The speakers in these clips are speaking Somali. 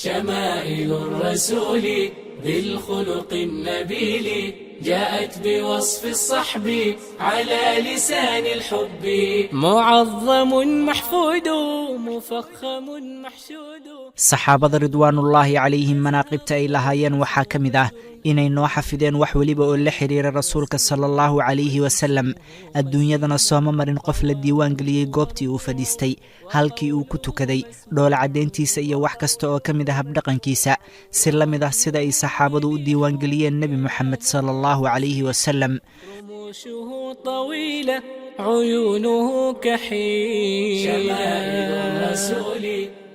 شمائل الرسول ذي الخلق النبيل جاءت بوصف الصحب على لسان الحب معظم محفود مفخم محشود. Saxaabada ridwaanullaahi calayhim manaaqibta ay lahaayeen waxaa ka mid ah inay noo xafideen wax weliba oo la xidhiira Rasuulka sala Allahu calayhi wasallam. Adduunyadana sooma marin qof la diiwaan geliyey goobtii uu fadhiistay, halkii uu ku tukaday, dhoola caddayntiisa iyo wax kasta oo ka mid ah habdhaqankiisa, si la mid ah sida ay saxaabadu u diiwaangeliyeen Nebi Moxamed sala Allahu calayhi wasallam. رموشه طويلة، عيونه كحيلة، شمائل الرسول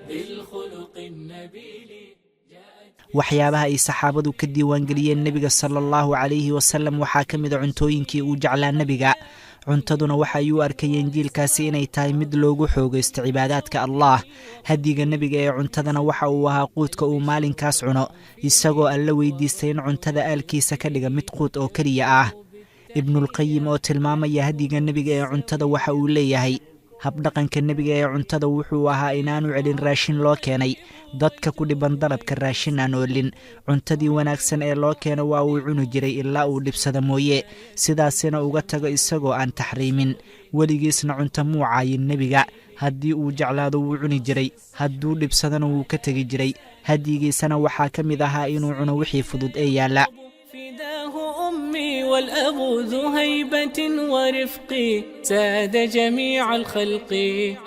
ذي الخلق النبيل. Waxyaabaha ay saxaabadu ka diiwaangeliyeen Nebiga sala Allahu calayhi wasallam waxaa ka mid a cuntooyinkii uu jeclaa Nebiga. Cuntaduna waxa ay u arkayeen jiilkaasi inay tahay mid loogu xoogaysto cibaadaadka Allah. Hadyiga Nebiga ee cuntadana waxa uu ahaa quudka uu maalinkaas cuno, isagoo Alla weydiistay in cuntada aalkiisa ka dhiga mid quud oo keliya ah. Ibnulqayim oo tilmaamaya hadyiga Nebiga ee cuntada waxa uu leeyahay: "Habdhaqanka Nebiga ee cuntada wuxuu ahaa inaanu celin raashin loo keenay. Dadka ku dhiban dalabka raashin aan oolin, cuntadii wanaagsan ee loo keeno waa uu cuni jiray ilaa uu dhibsada mooye, sidaasina uga tago isagoo aan taxriimin. Weligiisna cunto muu caayin Nebiga. Haddii uu jeclaado wuu cuni jiray, hadduu dhibsadana wuu ka tegi jiray. Hadyigiisana waxaa ka mid ahaa inuu cuno wixii fudud ee yaalla." فداه أمي والأب ذو هيبة ورفق، ساد جميع الخلق،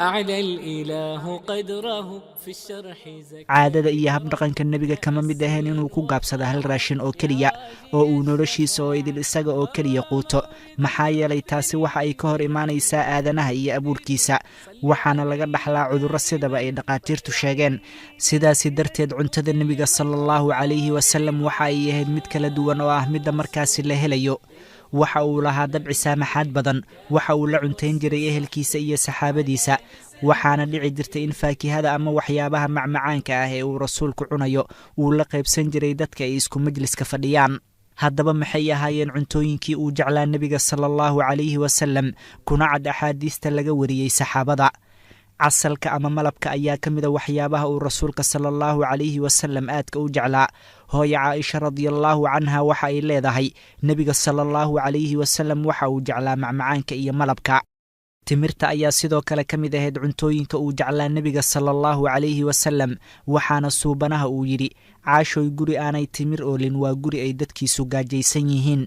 أعلى الإله قدره في الشرح زكي. Caadada iyo habdhaqanka Nebiga kama mid ahayn inuu ku gaabsado hal raashin oo keliya oo uu noloshiisa oo idil isaga oo keliya quuto, maxaa yeelay taasi waxa ay ka hor imaanaysaa aadanaha iyo abuurkiisa, waxaana laga dhaxlaa cudurro, sidaba ay dhakhaatiirtu sheegeen. Sidaasi darteed cuntada Nebiga sala Allahu calayhi wasalam waxa ay ahayd mid kala duwan oo ah midda markaasi la helayo. Waxa uu lahaa dabci saamaxaad badan. Waxa uu la cuntayn jiray ehelkiisa iyo saxaabadiisa, waxaana dhici jirtay in faakihada ama waxyaabaha macmacaanka ah ee uu Rasuulku cunayo uu la qaybsan jiray dadka ay isku majliska fadhiyaan. Haddaba maxay ahaayeen cuntooyinkii uu jeclaa Nebiga sala Allahu calayhi wasalam, kuna cad axaadiista laga wariyey saxaabada? Casalka ama malabka ayaa ka mida waxyaabaha uu Rasuulka sala Allahu calayhi wasalam aadka u jeclaa. Hooya Caaisha radiallahu canha waxa ay leedahay: "Nebiga sala Allahu calayhi wasalam waxa uu jeclaa macmacaanka iyo malabka." Timirta ayaa sidoo kale ka mid ahayd cuntooyinka uu jeclaa Nebiga sala Allahu calayhi wasalam, waxaana Suubanaha uu yidhi: "Caashoy, guri aanay timir oolin waa guri ay dadkiisu gaajaysan yihiin."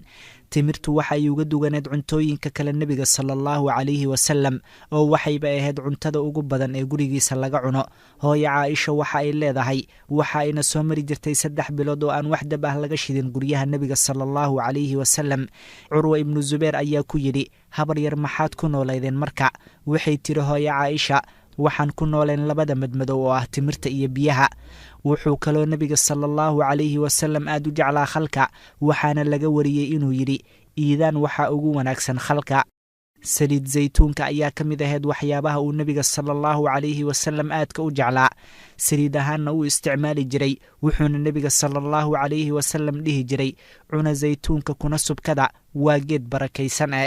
Timirtu waxay uga duwaneed cuntooyinka kale Nebiga sala Allahu calayhi wasalam, oo waxayba ahayd cuntada ugu badan ee gurigiisa laga cuno. Hooyo Caaisha waxa ay leedahay: "Waxa ayna soo mari jirtay 3 bilood oo aan wax dab ah laga shidin guryaha Nebiga sala Allahu calayhi wasalam." Curwa Ibnu Zubeer ayaa ku yidhi: "Habar yar, maxaad ku noolaydeen marka?" Waxay tiri hooyo Caaisha: "Waxaan ku nooleen labada madmadow oo ah timirta iyo biyaha." Wuxuu kaloo Nebiga sala Allahu calayhi wasalam aad u jeclaa khalka, waxaana laga wariyey inuu yidhi: "Iidaan waxaa ugu wanaagsan khalka." Saliid zaytuunka ayaa ka mid ahayd waxyaabaha uu Nebiga sala Allahu calayhi wasalam aadka u jeclaa, saliid ahaanna uu isticmaali jiray. Wuxuuna Nebiga sala Allahu calayhi wasalam dhihi jiray: "Cuna zaytuunka kuna subkada, waa geed barakaysan." E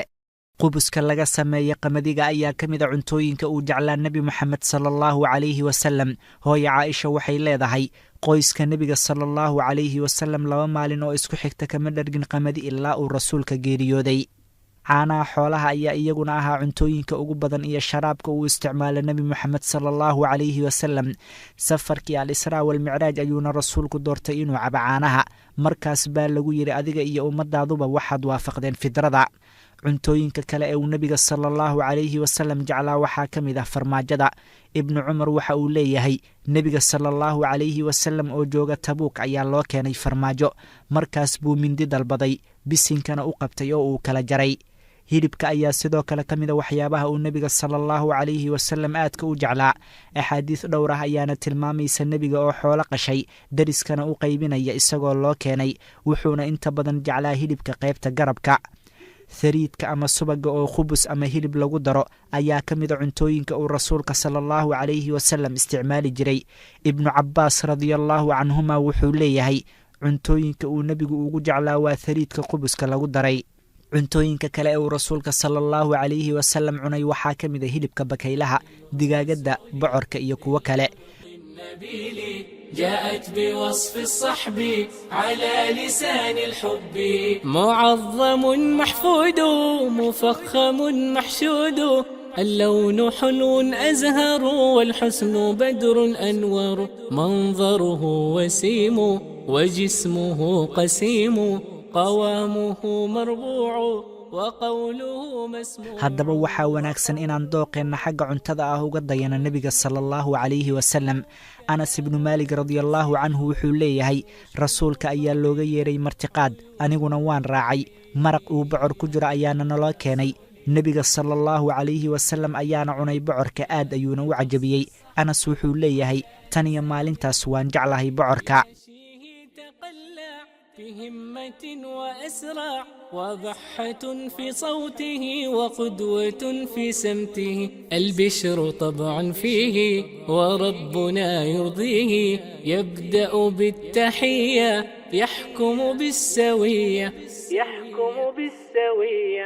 qubuska laga sameeya qamadiga ayaa ka mid a cuntooyinka uu jeclaa Nebi Moxamed sala Allahu calayhi wasalam. Hooyo Caaisha waxay leedahay: "Qoyska Nebiga sala Allahu calayhi wasalam 2 maalin oo isku xigta kama dhargin qamadi ilaa uu Rasuulka geeriyooday." Caanaha xoolaha ayaa iyaguna ahaa cuntooyinka ugu badan iyo sharaabka uu isticmaalo Nebi Moxamed sala Allahu calayhi wasalam. Safarkii Al-Israa Walmicraaj ayuuna Rasuulku doortay inuu cabo caanaha. Markaas baa lagu yidhi: "Adiga iyo ummadaaduba waxaad waafaqdeen fidrada." Cuntooyinka kale ee uu Nebiga sala Allahu calayhi wasalam jeclaa waxaa ka mid ah farmaajada. Ibnu Cumar waxa uu leeyahay: "Nebiga sala Allahu calayhi wasalam oo jooga Tabuuk ayaa loo keenay farmaajo. Markaas buu mindi dalbaday, bisinkana u qabtay oo uu kala jaray." Hilibka ayaa sidoo kale ka mida waxyaabaha uu Nebiga sala Allahu calayhi wasalam aadka u jeclaa. Axaadiis dhowr ah ayaana tilmaamaysa Nebiga oo xoolo qashay, deriskana u qaybinaya isagoo loo keenay. Wuxuuna inta badan jeclaa hilibka qaybta garabka. Thariidka ama subaga oo khubus ama hilib lagu daro ayaa ka mida cuntooyinka uu Rasuulka sala Allahu calayhi wasalam isticmaali jiray. Ibnu Cabaas radiallahu canhuma wuxuu leeyahay: "Cuntooyinka uu Nebigu ugu jeclaa waa thariidka qubuska lagu daray." Cuntooyinka kale ee uu Rasuulka sala Allahu calayhi wasalam cunay waxaa ka mid a hilibka bakaylaha, digaagadda, bocorka iyo kuwo kale. النبيل جاءت بوصف الصحب على لسان الحب، معظم محفود مفخم محشود، اللون حلو أزهر والحسن بدر أنور، منظره وسيم وجسمه قسيم، قوامه مربوع وقوله مسموع. Haddaba waxaa wanaagsan inaan dooqeenna xagga cuntada ah uga dayano nebiga sala Allahu calayhi wasalam. Anas ibnu Maalig radiallaahu canhu wuxuu leeyahay, rasuulka ayaa looga yeedhay martiqaad, aniguna waan raacay. Maraq uu bocor ku jiro ayaana naloo keenay. Nebiga sala Allahu calayhi wasalam ayaana cunay bocorka, aad ayuuna u cajabiyey. Anas wuxuu leeyahay, tan iyo maalintaas waan jeclahay bocorka. تقلع بهمة وأسرع، وبحة في صوته وقدوة في سمته، البشر طبع فيه وربنا يرضيه، يبدأ بالتحية يحكم بالسوية، يحكم بالسوية.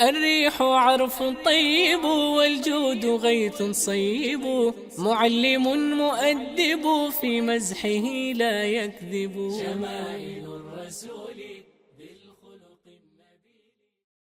الريح عرف طيب والجود غيث صيب، معلم مؤدب في مزحه لا يكذب، شمائل الرسول.